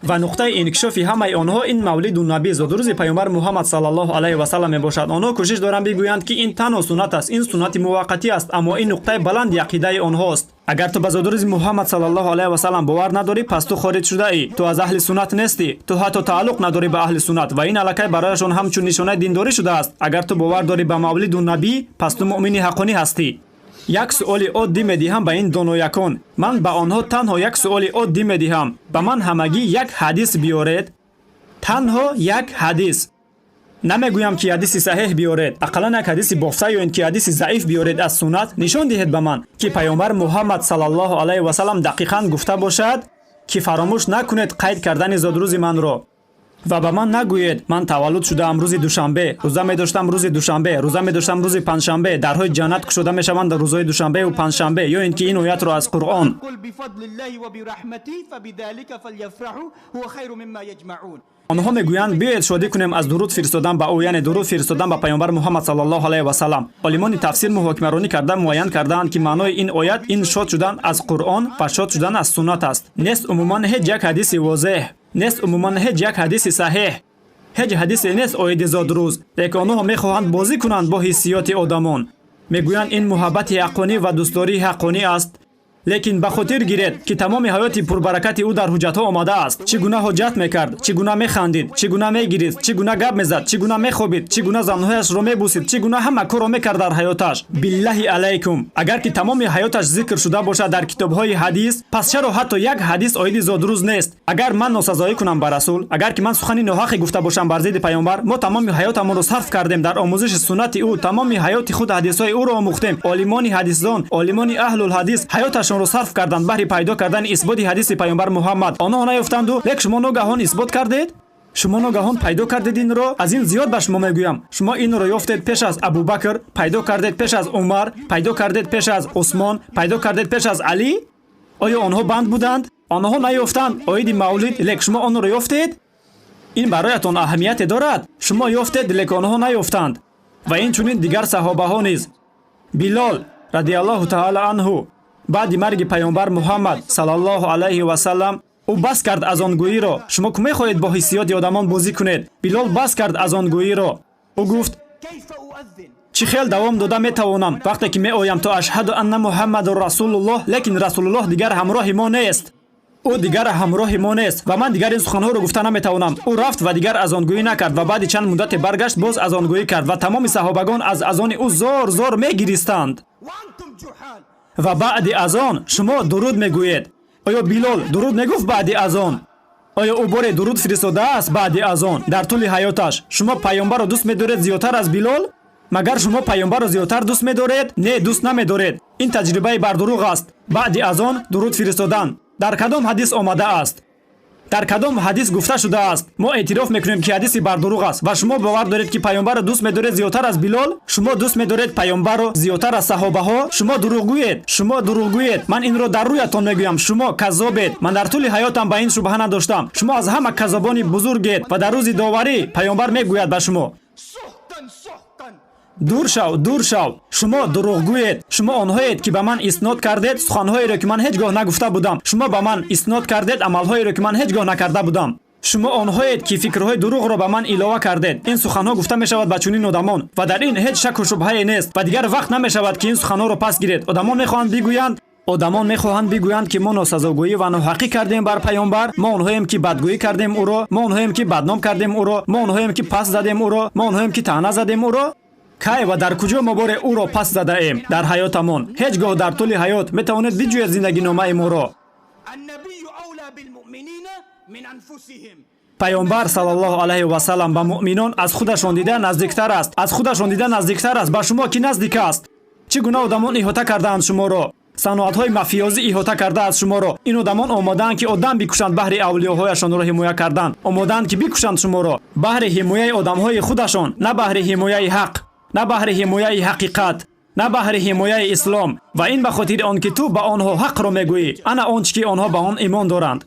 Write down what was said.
Ва нуқтаи инкишофи ҳамаи онҳо ин Мавлиду Набӣ, зодрӯзи Паёмбар Муҳаммад саллаллоҳу алайҳи васаллам мебошад. Онҳо кӯшиш доранд бигӯянд, ки ин танҳо суннат аст, ин суннати муваққатӣ аст, аммо ин нуқтаи баланди ақидаи онҳост. Агар ту ба зодрӯзи Муҳаммад саллаллоҳу алайҳи васаллам бовар надорӣ, пас ту хориҷ шудаӣ, ту аз аҳли суннат нестӣ, ту ҳатто тааллуқ надорӣ ба аҳли суннат. Ва ин аллакай барояшон ҳамчун нишонаи диндорӣ шудааст. Агар ту бовар дорӣ ба Мавлиду Набӣ, пас ту муъмини ҳаққонӣ ҳастӣ. Як суоли оддӣ медиҳам ба ин доноякон. Ман ба онҳо танҳо як суоли оддӣ медиҳам: ба ман ҳамагӣ як ҳадис биёред, танҳо як ҳадис. Намегӯям, ки ҳадиси саҳеҳ биёред, ақаллан як ҳадиси бофта ё ин ки ҳадиси заиф биёред аз суннат. Нишон диҳед ба ман, ки Паёмбар Муҳаммад саллаллоҳу алайҳи васаллам дақиқан гуфта бошад, ки фаромӯш накунед қайд кардани зодрӯзи манро. Ва ба ман нагӯед: ман таваллуд шудаам рӯзи душанбе, рӯза медоштам рӯзи душанбе, рӯза медоштам рӯзи панҷшанбе, дарҳои ҷаннат кушода мешаванд дар рӯзҳои душанбеу панҷшанбе, ё ин ки ин оятро аз Қуръон. قل بفضل الله وبرحمته فبذلك فليفرحوا هو خير مما يجمعون. Онҳо мегӯянд: биёед, шодӣ кунем аз дуруд фиристодан ба ӯ, яъне дуруд фиристодан ба Паёмбар Муҳаммад саллаллоҳу алайҳи васаллам. Олимони тафсир муҳокимаронӣ карда, муайян кардаанд, ки маънои ин оят ин шод шудан аз Қуръон ва шод шудан аз суннат аст. Нест умуман ҳеҷ як ҳадиси возеҳ, нест умуман ҳеҷ як ҳадиси саҳеҳ, ҳеҷ ҳадисе нест оиди зодрӯз. Лекин онҳо мехоҳанд бозӣ кунанд бо ҳиссиёти одамон. Мегӯянд, ин муҳаббати ҳаққонӣ ва дӯстдории ҳаққонӣ аст. Лекин ба хотир гиред, ки тамоми ҳаёти пурбаракати ӯ дар ҳуҷҷатҳо омадааст: чӣ гуна ҳоҷат мекард, чӣ гуна механдид, чӣ гуна мегирист, чӣ гуна гап мезад, чӣ гуна мехобид, чӣ гуна занҳояшро мебусид, чӣ гуна ҳама корро мекард дар ҳаёташ. Биллаҳи алайкум, агар ки тамоми ҳаёташ зикр шуда бошад дар китобҳои ҳадис, пас чаро ҳатто як ҳадис оиди зодрӯз нест? Агар ман носазоӣ кунам ба Расул, агар ки ман сухани ноҳақе гуфта бошам бар зидди Паёмбар, мо тамоми ҳаётамонро сарф кардем дар омӯзиши суннати ӯ, тамоми ҳаёти худ ҳадисҳои ӯро омӯхтем. Олимони ҳадисдон, олимони аҳлулҳадис ҳаёташонро сарф карданд баҳри пайдо кардани исботи ҳадиси Паёмбар Муҳаммад. Онҳо наёфтанду, лек шумо ногаҳон исбот кардед, шумо ногаҳон пайдо кардед инро. Аз ин зиёд ба шумо мегӯям: шумо инро ёфтед пеш аз Абубакр, пайдо кардед пеш аз Умар, пайдо кардед пеш аз Усмон, пайдо кардед пеш аз Алӣ. Оё онҳо банд буданд? Онҳо наёфтанд оиди мавлид, лек шумо онро ёфтед. Ин бароятон аҳамияте дорад? Шумо ёфтед, лек онҳо наёфтанд. Ва инчунин дигар саҳобаҳо низ. Билол радиаллоҳу таала анҳу баъди марги Паёмбар Муҳаммад саллаллоҳу алайҳи васаллам ӯ бас кард азонгӯиро. Шумо ку мехоҳед бо ҳиссиёти одамон бозӣ кунед. Билол бас кард азонгӯиро. Ӯ гуфт: كيف أؤذن؟ Чӣ хел давом дода метавонам, вақте ки меоям то ашҳаду анна Муҳаммадун расулуллоҳ, лекин Расулуллоҳ дигар ҳамроҳи мо нест, ӯ дигар ҳамроҳи мо нест ва ман дигар ин суханҳоро гуфта наметавонам? Ӯ рафт ва дигар азонгӯӣ накард ва баъди чанд муддате баргашт, боз азонгӯӣ кард ва тамоми саҳобагон аз азони ӯ зор зор мегиристанд. وأنتم جهال. Ва баъди азон шумо дуруд мегӯед. Оё Билол дуруд мегуфт баъди азон? Оё ӯ боре дуруд фиристодааст баъди азон дар тӯли ҳаёташ? Шумо Паёмбарро дӯст медоред зиёдтар аз Билол? Магар шумо Паёмбарро зиёдтар дӯст медоред? Не, дӯст намедоред. Ин таҷрибаи бардурӯғ аст. Баъди азон дуруд фиристодан дар кадом ҳадис омадааст? Дар кадом ҳадис гуфта шудааст? Мо эътироф мекунем, ки ҳадиси бардурӯғ аст. Ва шумо бовар доред, ки Паёмбарро дӯст медоред зиёдтар аз Билол? Шумо дӯст медоред Паёмбарро зиёдтар аз саҳобаҳо? Шумо дурӯғгӯед, шумо дурӯғгӯед. Ман инро дар рӯятон мегӯям: шумо каззобед. Ман дар тӯли ҳаётам ба ин шубҳа надоштам. Шумо аз ҳама каззобони бузургед. Ва дар рӯзи доварӣ Паёмбар мегӯяд ба шумо: سحقا سحقا. Дур шав, дур шав, шумо дурӯғгӯед. Шумо онҳоед, ки ба ман иснод кардед суханҳоеро, ки ман ҳеҷ гоҳ нагуфта будам. Шумо ба ман иснод кардед амалҳоеро, ки ман ҳеҷ гоҳ накарда будам. Шумо онҳоед, ки фикрҳои дурӯғро ба ман илова кардед. Ин суханҳо гуфта мешавад ба чунин одамон ва дар ин ҳеҷ шаку шубҳае нест. Ва дигар вақт намешавад, ки ин суханҳоро пас гиред. Одамон мехоҳанд бигӯянд, ки мо носазогӯӣ ва ноҳақӣ кардем бар Паёмбар, мо онҳоем, ки бадгӯӣ кардем ӯро, мо онҳоем, ки бадном кардем ӯро, мо онҳоем, ки пас задем ӯро, мо онҳоем, ки таъна задем ӯро. Кай ва дар куҷо мо боре ӯро пас задаем дар ҳаётамон? Ҳеҷ гоҳ дар тӯли ҳаёт. Метавонед биҷӯед зиндагиномаи моро. النبي أولى بالمؤمنين من أنفسهم. Паёмбар саллаллоҳу алайҳи васаллам ба муъминон аз худашон дида наздиктар аст, аз худашон дида наздиктар аст. Ба шумо кӣ наздик аст? Чӣ гуна одамон иҳота кардаанд шуморо? Саноатҳои мафиёзӣ иҳота кардааст шуморо. Ин одамон омодаанд, ки одам бикушанд баҳри авлиёҳояшонро ҳимоя кардан. Омодаанд, ки бикушанд шуморо баҳри ҳимояи одамҳои худашон, на баҳри ҳимояи ҳақ, на баҳри ҳимояи ҳақиқат, на баҳри ҳимояи ислом. Ва ин ба хотири он, ки ту ба онҳо ҳақро мегӯӣ, ана он чӣ ки онҳо ба он имон доранд.